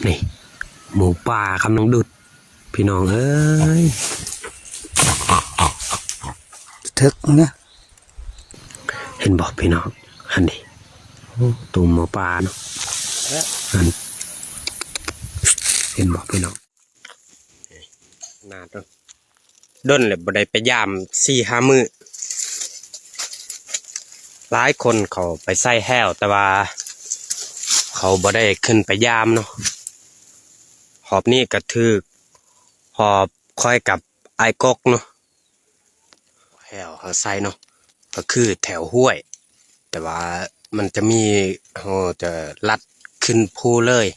ນີ້ ໝູປ່າກຳລັງດຸດ ພີ່ນ້ອງເອີຍ ເຖິກນະ ເຫັນບໍ່ພີ່ນ້ອງ? ຫັ້ນເດ ໂອ້ ໂຕໝູປ່າເນາະ ຫັ້ນ ເຫັນບໍ່ພີ່ນ້ອງ? ຂະໜາດເນາະ ດົນແລ້ວບໍ່ໄດ້ໄປຢາມ ສີ່ຫ້າມື້ ຫຼາຍຄົນເຂົາໄປໃສ່ແຫ້ວ ແຕ່ວ່າເຂົາບໍ່ໄດ້ຂຶ້ນໄປຢາມເນາະ ຮອບນີ້ກະຖືກຮອບຂ້ອຍກັບອ້າຍກົກເນາະ ແຫ້ວເຮົາໃສ່ເນາະ ກະຄືແຖວຫ້ວຍ ແຕ່ວ່າມັນຈະມີ ເຮົາຈະລັດຂຶ້ນພູເລີຍ.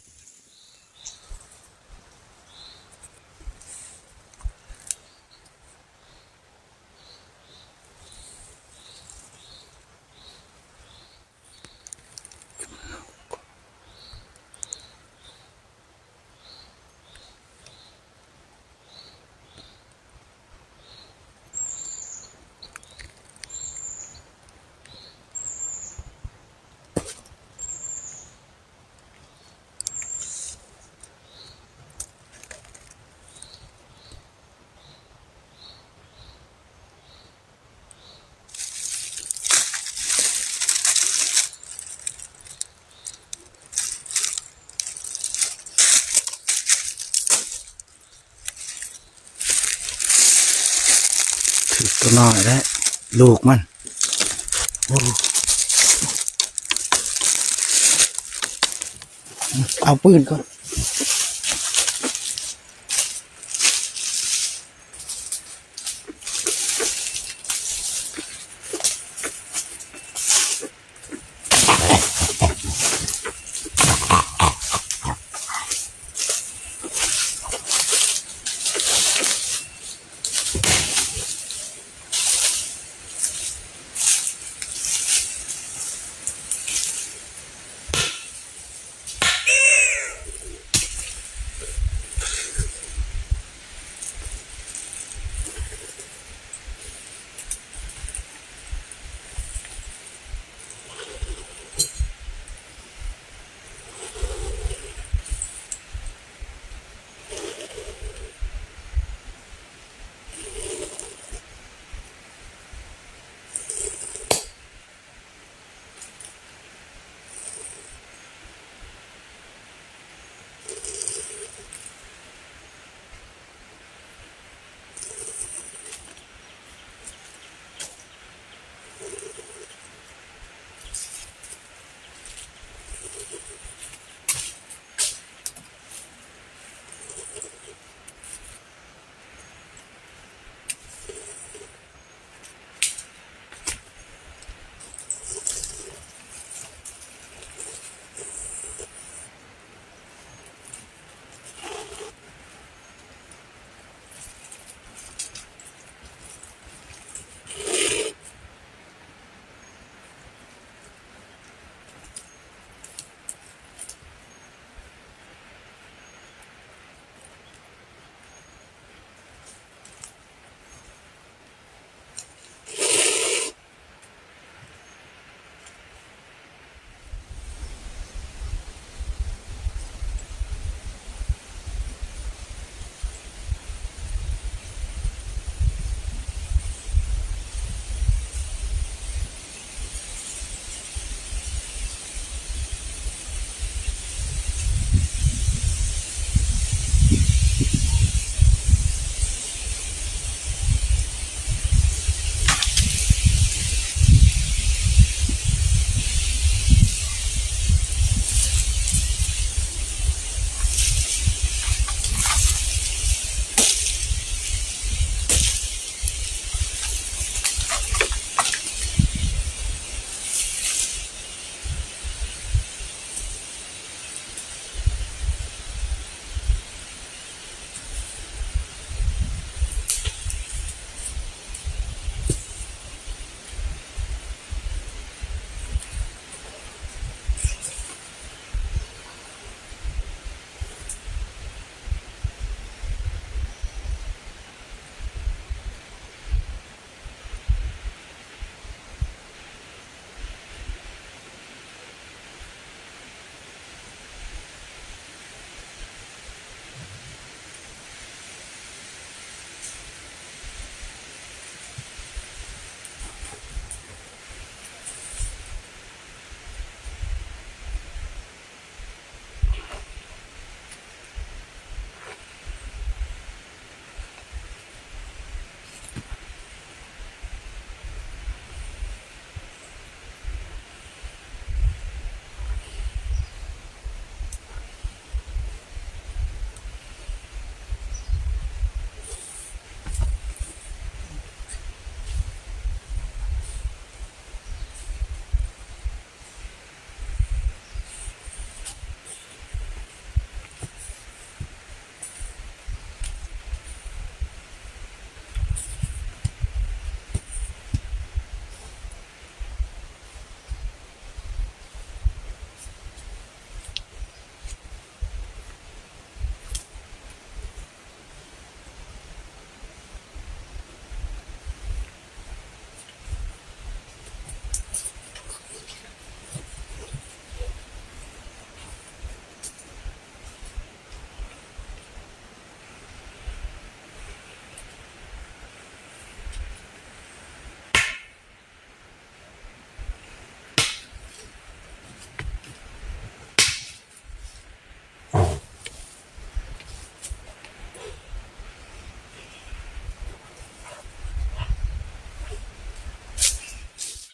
ຖືກຕົວນ້ອຍແລ້ວ ລູກມັນ ໂອ້ ເອົາປືນກ່ອນ.